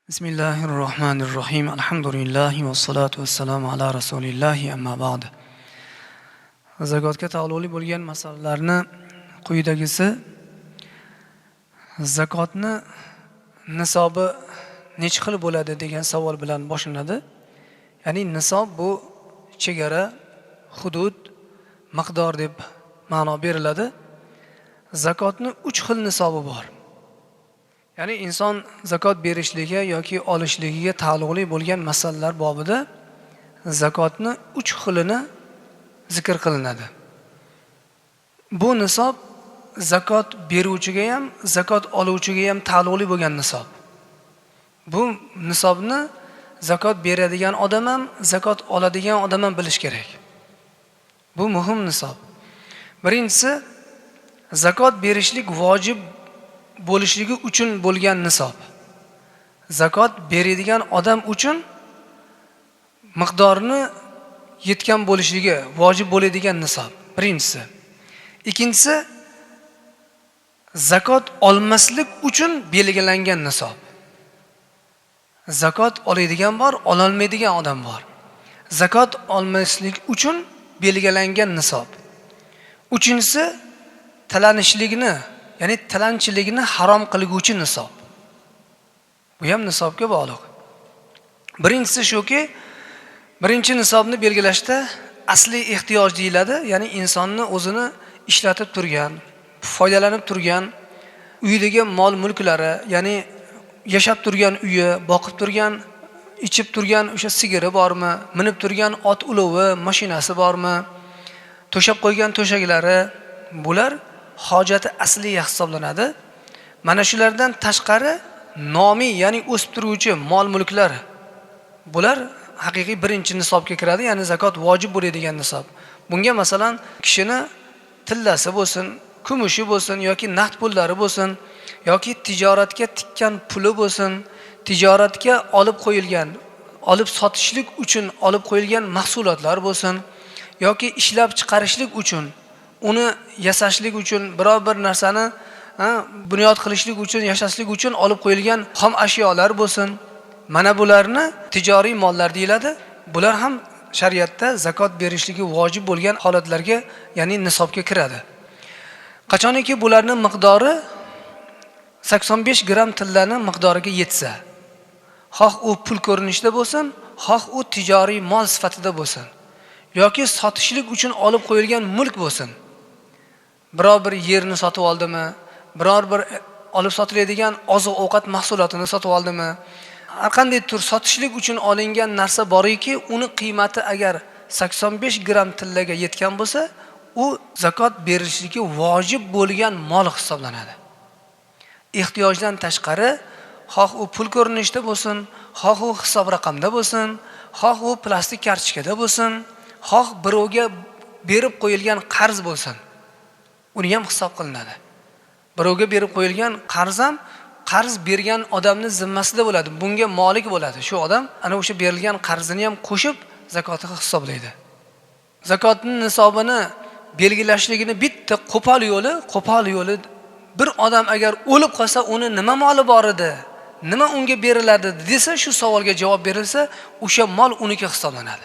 Bismillahirrohmanirrohim. Alhamdulillahi vassalotu vassalamu ala rasulillahi amma ba'd. Zakotga taalluqli bo'lgan masalalarni quyidagisi: zakotni nisobi necha xil bo'ladi degan savol bilan boshlanadi. Ya'ni nisob bu chegara, hudud, miqdor deb ma'no beriladi. Zakotni 3 xil nisobi bor. Ya'ni inson zakot berishligiga yoki olishligiga taalluqli bo'lgan masalalar bobida zakotni 3 xilini zikr qilinadi. Bu nisob zakot beruvchiga ham, zakot oluvchiga ham taalluqli bo'lgan nisob. Bu nisobni zakot beradigan odam ham, zakot oladigan odam ham bilish kerak. Bu muhim nisob. Birinchisi, zakot berishlik vojib bo'lishligi uchun bo'lgan nisob. Zakot beradigan odam uchun miqdorni yetgan bo'lishligi vojib bo'ladigan nisob. Birinchisi. Ikkinchisi, zakot olmaslik uchun belgilangan nisob. Zakot oladigan bor, ololmaydigan odam bor. Zakot olmaslik uchun belgilangan nisob. Uchinchisi, tilanishlikni, ya'ni tilanchilikni harom qilguvchi nisob. Bu ham nisobga bog'liq. Birinchisi shuki, birinchi nisobni belgilashda asli ehtiyoj deyiladi, ya'ni insonni o'zini ishlatib turgan, foydalanib turgan uyidagi mol mulklari, ya'ni yashab turgan uyi, boqib turgan, ichib turgan o'sha sigiri bormi, minib turgan ot ulovi, mashinasi bormi, to'shab qo'ygan to'shaklari, bular hojati asliya hisoblanadi. Mana shulardan tashqari nomiy, ya'ni o'sib turuvchi mol mulklar, bular haqiqiy birinchi nisobga kiradi, ya'ni zakot vojib bo'ladigan nisob. Bunga masalan kishini tillasi bo'lsin, kumushi bo'lsin yoki naqd pullari bo'lsin yoki tijoratga tikkan puli bo'lsin, tijoratga olib qo'yilgan, olib sotishlik uchun olib qo'yilgan mahsulotlar bo'lsin yoki ishlab chiqarishlik uchun, uni yasashlik uchun, biror bir narsani bunyod qilishlik uchun, yashashlik uchun olib qo'yilgan xom ashyolar bo'lsin. Mana bularni tijoriy mollar deyiladi. Bular ham shariatda zakot berishligi vojib bo'lgan holatlarga, ya'ni nisobga kiradi. Qachoniki bularning miqdori 85 gram tillaning miqdoriga yetsa, xoh u pul ko'rinishida bo'lsin, xoh u tijoriy mol sifatida bo'lsin yoki sotishlik uchun olib qo'yilgan mulk bo'lsin. Biror bir yerni sotib oldimi, biror bir olib sotiladigan oziq-ovqat mahsulotini sotib oldimi, har qanday tur sotishlik uchun olingan narsa boriki, uni qiymati agar 85 gram tillaga yetgan bo'lsa, u zakot berishligi vojib bo'lgan mol hisoblanadi. Ehtiyojdan tashqari, xoh u pul ko'rinishida bo'lsin, xoh u hisob raqamda bo'lsin, xoh u plastik kartochkada bo'lsin, xoh birovga berib qo'yilgan qarz bo'lsin, uni ham hisob qilinadi. Birovga berib qo'yilgan qarz ham qarz bergan odamning zimmasida bo'ladi, bunga molik bo'ladi. Shu odam ana o'sha berilgan qarzini ham qo'shib zakotini hisoblaydi. Zakotning nisobini belgilashligini bitta qo'pol yo'li bir odam agar o'lib qolsa, uni nima moli bor edi, nima unga beriladi desa, shu savolga javob berilsa, o'sha mol uniki hisoblanadi.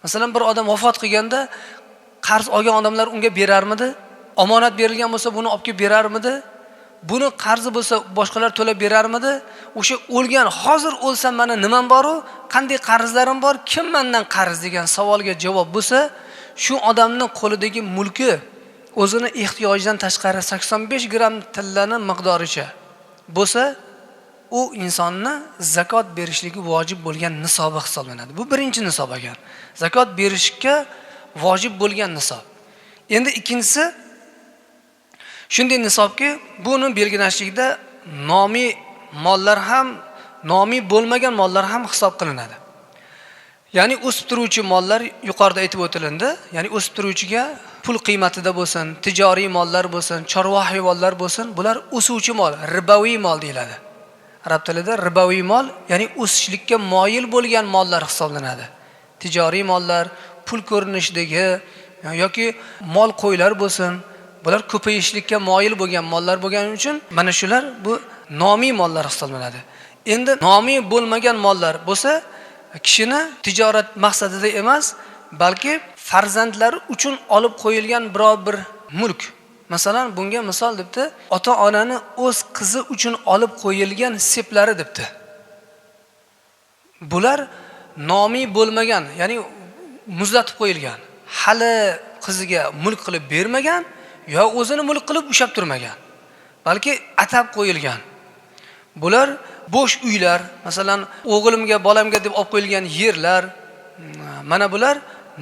Masalan, bir odam vafot qilganda qarz olgan odamlar unga berarmidi? Omonat berilgan bo'lsa, buni olib kelib berarmidi? Buni qarzi bo'lsa, boshqalar to'lab berarmidi? O'sha o'lgan, hozir o'lsam meni nimam bor-u, qanday qarzlarim bor, kim mendan qarz degan savolga javob bo'lsa, shu odamning qo'lidagi mulki o'zini ehtiyojidan tashqari 85 gram tillaning miqdoricha bo'lsa, u insonni zakot berishligi vojib bo'lgan nisobi hisoblanadi. Bu birinchi nisob ekan. Zakot berishga vojib bo'lgan nisob. Endi ikkinchisi shunday nisobki, buni belgilashlikda nomiy mollar ham, nomiy bo'lmagan mollar ham hisob qilinadi. Ya'ni o'sib turuvchi mollar yuqorida aytib o'tilindi, ya'ni o'sib turuvchiga pul qiymatida bo'lsin, tijoriy mollar bo'lsin, chorva hayvonlar bo'lsin, bular o'suvchi mol, riboviy mol deyiladi. Arab tilida riboviy mol, ya'ni o'sishlikka moyil bo'lgan mollar hisoblanadi. Tijoriy mollar, pul ko'rinishidagi yoki mol qo'ylar bo'lsin, bular ko'payishlikka moyil bo'lgan mollar bo'lgani uchun mana shular bu nomiy mollar hisoblanadi. Endi nomiy bo'lmagan mollar bo'lsa, kishini tijorat maqsadida emas, balki farzandlari uchun olib qo'yilgan biror bir mulk. Masalan, bunga misol debdi, ota-onani o'z qizi uchun olib qo'yilgan seplari debdi. Bular nomiy bo'lmagan, ya'ni muzlatib qo'yilgan, hali qiziga mulk qilib bermagan yo o'zini mulk qilib ushlab turmagan, balki atab qo'yilgan. Bular bo'sh uylar, masalan, o'g'limga, bolamga deb olib qo'yilgan yerlar, mana bular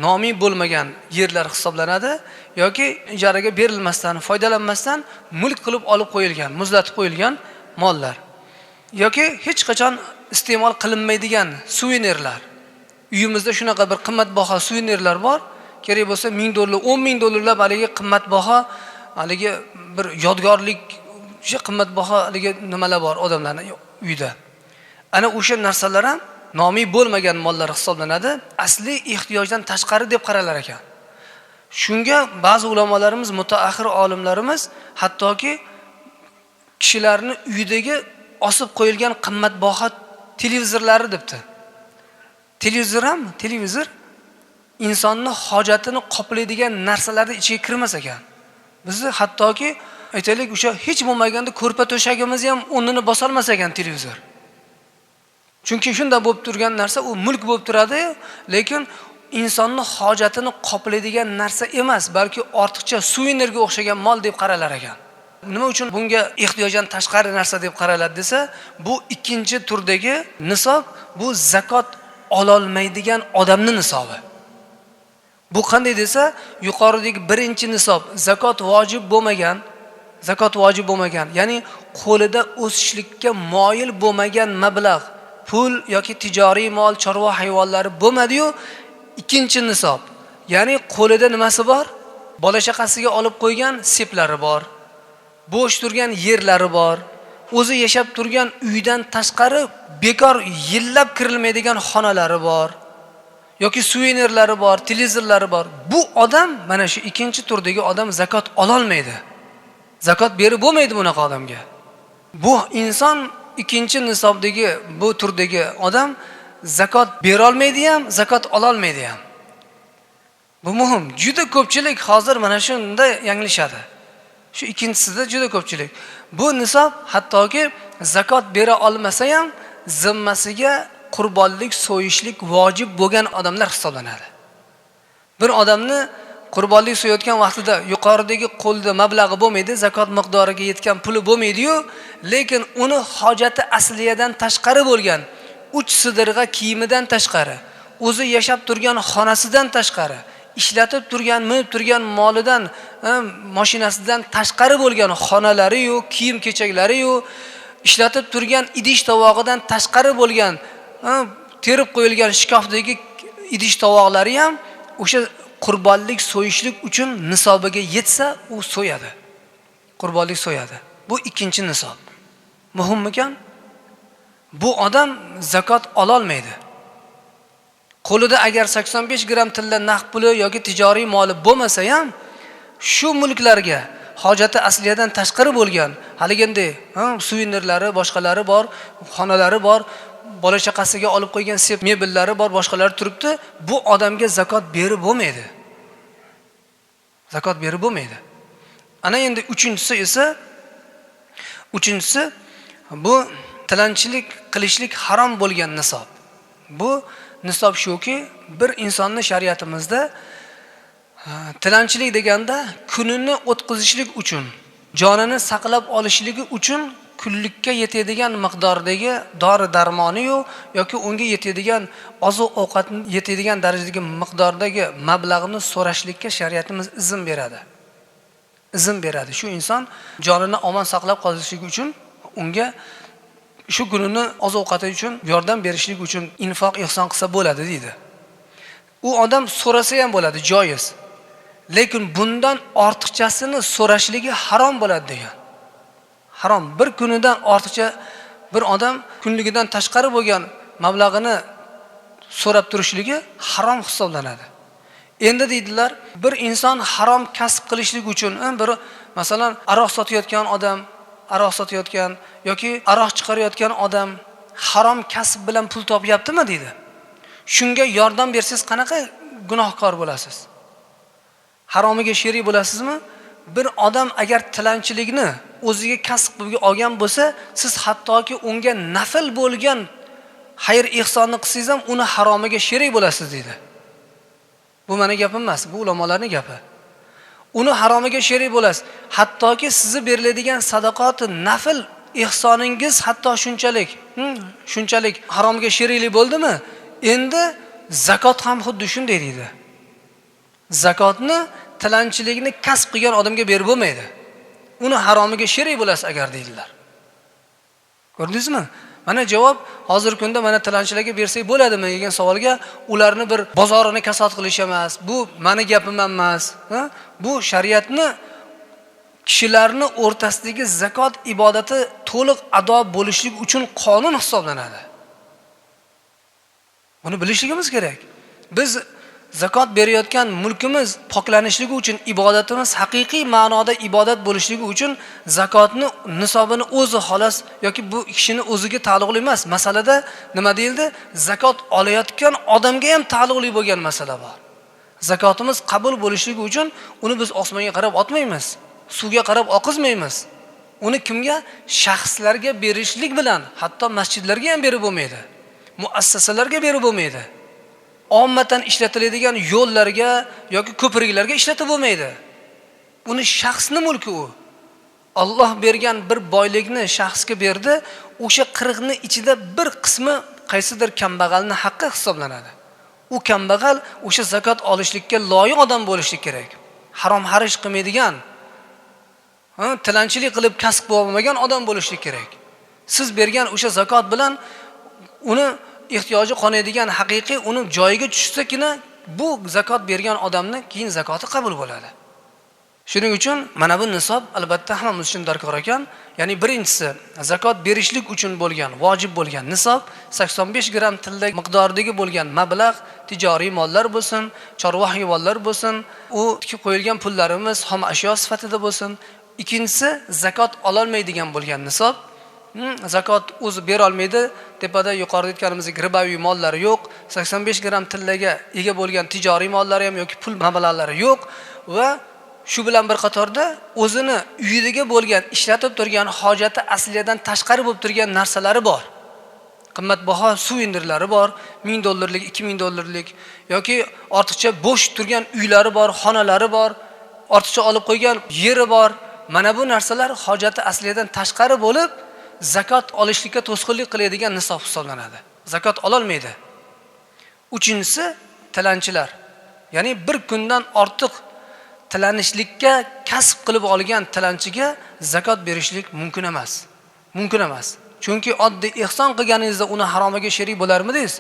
nomiy bo'lmagan yerlar hisoblanadi yoki ijaraga berilmasdan, foydalanmasdan mulk qilib olib qo'yilgan, muzlatib qo'yilgan mollar yoki hech qachon iste'mol qilinmaydigan suvenirlar. Uyimizda shunaqa bir qimmatbaho suvenirlar bor, kerak bo'lsa $1000, $10,000 haligi qimmatbaho, haligi bir yodgorlik, o'sha qimmatbaho haligi nimalar bor odamlarning uyida. Ana o'sha narsalar ham nomiy bo'lmagan mollar hisoblanadi, asli ehtiyojdan tashqari deb qaralar ekan. Shunga ba'zi ulamolarimiz, mutaaxir olimlarimiz hattoki kishilarni uyidagi osib qo'yilgan qimmatbaho televizorlari debdi. Televizor ham, televizor insonni hojatini qoplaydigan narsalarni ichiga kirmas ekan. Bizni hattoki aytaylik, o'sha hech bo'lmaganda ko'rpa to'shagimiz ham o'rnini bosolmas ekan televizor. Chunki shunda bo'lib turgan narsa u mulk bo'lib turadi, lekin insonni hojatini qoplaydigan narsa emas, balki ortiqcha suvenirga o'xshagan mol deb qaralar ekan. Nima uchun bunga ehtiyojdan tashqari narsa deb qaraladi desa, bu ikkinchi turdagi nisob, bu zakot ololmaydigan odamning nisobi. Bu qanday desa, yuqoridagi birinchi nisob zakot vojib bo'lmagan, zakot vojib bo'lmagan, ya'ni qo'lida o'sishlikka moyil bo'lmagan mablag', pul yoki tijoriy mol, chorva hayvonlari bo'lmadi-yu, ikkinchi nisob, ya'ni qo'lida nimasi bor? Bola chaqasiga olib qo'ygan seplari bor, bo'sh turgan yerlari bor, o'zi yashab turgan uydan tashqari bekor yillab kirilmaydigan xonalari bor yoki suvenirlari bor, televizorlari bor. Bu odam, mana shu ikkinchi turdagi odam zakot ololmaydi. Zakot berib bo'lmaydi bunaqa odamga. Bu inson ikkinchi nisobdagi bu turdagi odam zakot bera olmaydi ham, zakot ololmaydi ham. Bu muhim. Juda ko'pchilik hozir mana shunda yanglishadi. Shu ikkinchisida juda ko'pchilik. Bu nisob hattoki zakot bera olmasa ham zimmasiga qurbonlik so'yishlik vojib bo'lgan odamlar hisoblanadi. Bir odamni qurbonlik so'yayotgan vaqtida yuqoridagi qo'lda mablag'i bo'lmaydi, zakot miqdoriga yetgan puli bo'lmaydi-yu, lekin uni hojati asliyadan tashqari bo'lgan 3 sidirg'a kiyimidan tashqari, o'zi yashab turgan xonasidan tashqari, ishlatib turgan, minib turgan molidan, mashinasidan tashqari bo'lgan xonalari-yu, kiyim-kechaklari-yu, ishlatib turgan idish tovog'idan tashqari bo'lgan, terib qo'yilgan shkafdagi idish tovoqlari ham o'sha qurbonlik so'yishlik uchun nisobiga yetsa, u so'yadi. Qurbonlik so'yadi. Bu ikkinchi nisob. Muhimmikan? Bu odam zakot ololmaydi. Qo'lida agar 85 gram tilla naqd puli yoki tijoriy moli bo'lmasa ham, shu mulklarga hojati asliyadan tashqari bo'lgan, haligandek, suvenirlari, boshqalari bor, xonalari bor, bola chaqasiga olib qo'ygan sep mebellari bor, boshqalari turibdi, bu odamga zakot berib bo'lmaydi. Zakot berib bo'lmaydi. Ana endi uchinchisi esa, uchinchisi bu tilanchilik qilishlik harom bo'lgan nisob. Bu nisob shuki, bir insonni shariatimizda tilanchilik deganda kunini o'tkazishlik uchun, jonini saqlab olishligi uchun kunlikka yetadigan miqdordagi dori-darmoni-yu yoki unga yetadigan oziq-ovqatni yetadigan darajadagi miqdordagi mablag'ni so'rashlikka shariatimiz izn beradi. Izn beradi. Shu inson jonini omon saqlab qolishligi uchun unga shu kunini oziq-ovqati uchun yordam berishlik uchun infoq ihson qilsa bo'ladi deydi. U odam so'rasa ham bo'ladi, joiz. Lekin bundan ortiqchasini so'rashligi harom bo'ladi degan. Harom. Bir kunidan ortiqcha bir odam kunligidan tashqari bo'lgan mablag'ini so'rab turishligi harom hisoblanadi. Endi deydilar, bir inson harom kasb qilishlik uchun, bir masalan aroq sotayotgan odam, aroq sotayotgan yoki aroq chiqarayotgan odam harom kasb bilan pul topyaptimi deydi. Shunga yordam bersangiz qanaqa gunohkor bo'lasiz? Haromiga sherik bo'lasizmi? Bir odam agar tilanchilikni o'ziga kasb qilib olgan bo'lsa, siz hattoki unga nafl bo'lgan xayr ihsonni qilsangiz ham uni haromiga sherik bo'lasiz deydi. Bu meni gapim emas, bu ulamolarning gapi. Uni haromiga sherik bo'lasiz. Hattoki sizni beriladigan sadaqoti nafl ihsoningiz hatto shunchalik haromga sheriklik bo'ldimi? Endi zakot ham xuddi shunday deydi. Zakotni tilanchilikni kasb qilgan odamga berib bo'lmaydi. Uni haromiga sherik bo'lasiz agar deydilar. Ko'rdingizmi? Mana javob hozirgi kunda mana tilanchilarga bersak bo'ladimi degan savolga ularni bir bozorini kasod qilish emas, bu meni gapim emas, bu shariatni kishilarni o'rtasidagi zakot ibodati to'liq ado bo'lishlik uchun qonun hisoblanadi. Buni bilishligimiz kerak. Biz zakot berayotgan mulkimiz poklanishligi uchun, ibodatimiz haqiqiy ma'noda ibodat bo'lishligi uchun zakotni nisobini o'zi xolos yoki bu kishini o'ziga taalluqli emas. Masalada nima deyildi? Zakot olayotgan odamga ham taalluqli bo'lgan masala bor. Zakotimiz qabul bo'lishligi uchun uni biz osmonga qarab otmaymiz, suvga qarab oqizmaymiz. Uni kimga? Shaxslarga berishlik bilan, hatto masjidlarga ham berib bo'lmaydi, muassasalarga berib bo'lmaydi. Ommatan ishlatiladigan yo'llarga yoki ko'priklarga ishlatib bo'lmaydi. Uni shaxsning mulki u. Alloh bergan bir boylikni shaxsga berdi, o'sha 40 ni ichida bir qismi qaysidir kambag'alning haqqi hisoblanadi. U kambag'al o'sha zakot olishlikka loyiq odam bo'lishi kerak. Harom xarish qilmaydigan, tilanchilik qilib kasb bo'lmagan odam bo'lishi kerak. Siz bergan o'sha zakot bilan uni ehtiyoji qonadigan haqiqiy uni joyiga tushsagina bu zakot bergan odamni keyin zakoti qabul bo'ladi. Shuning uchun mana bu nisob albatta hammamiz uchun darkor ekan. Ya'ni birinchisi zakot berishlik uchun bo'lgan, vojib bo'lgan nisob 85 gram tilla miqdoridagi bo'lgan mablag', tijoriy mollar bo'lsin, chorva hayvonlar bo'lsin, u tikib qo'yilgan pullarimiz xom ashyo sifatida bo'lsin. Ikkinchisi zakot ololmaydigan bo'lgan nisob. Zakot o'zi bera olmaydi. Tepada yuqorida aytganimizdek riboviy mollari yo'q, 85 gram tillaga ega bo'lgan tijoriy mollari ham yoki pul mablag'lari yo'q va shu bilan bir qatorda o'zini uyidagi bo'lgan ishlatib turgan hojati asliyadan tashqari bo'lib turgan narsalari bor. Qimmatbaho suvenirlari bor, 1000 dollarlik, 2000 dollarlik yoki ortiqcha bo'sh turgan uylari bor, xonalari bor, ortiqcha olib qo'ygan yeri bor. Mana bu narsalar hojati asliyadan tashqari bo'lib zakot olishlikka to'sqinlik qiladigan nisob hisoblanadi. Zakot ololmaydi. Uchinchisi tilanchilar. Ya'ni bir kundan ortiq tilanishlikka kasb qilib olgan tilanchiga zakot berishlik mumkin emas. Mumkin emas. Chunki oddiy ihson qilganingizda uni haromiga sherik bo'larmidingiz?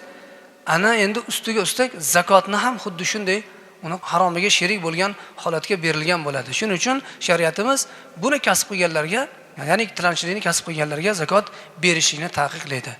Ana endi ustiga ustak zakotni ham xuddi shunday uni haromiga sherik bo'lgan holatga berilgan bo'ladi. Shuning uchun shariatimiz buni kasb qilganlarga, ya'ni tilanchilikni kasb qilganlarga zakot berishlikni taqiqlaydi.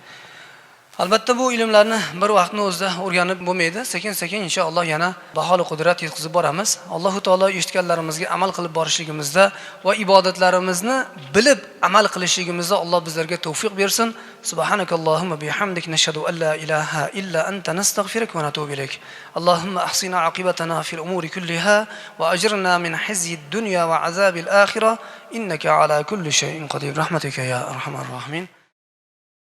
Albatta bu ilmlarni bir vaqtni o'zida o'rganib bo'lmaydi. Sekin-sekin inshaalloh yana baholi qudrat yetkazib boramiz. Allohu taolo eshitganlarimizga amal qilib borishligimizda va ibodatlarimizni bilib amal qilishligimizda Alloh bizlarga tavfiq bersin. Subhanakallohumma bihamdik nashhadu an la ilaha illa anta nastag'firuka va natubu ilayk. Allohumma ahsina aqibatana fil umuri kulliha va ajirna min khizyid dunya va azabil akhirah innaka ala kulli shay'in qadir. Rahmatika ya arhamar rohimin.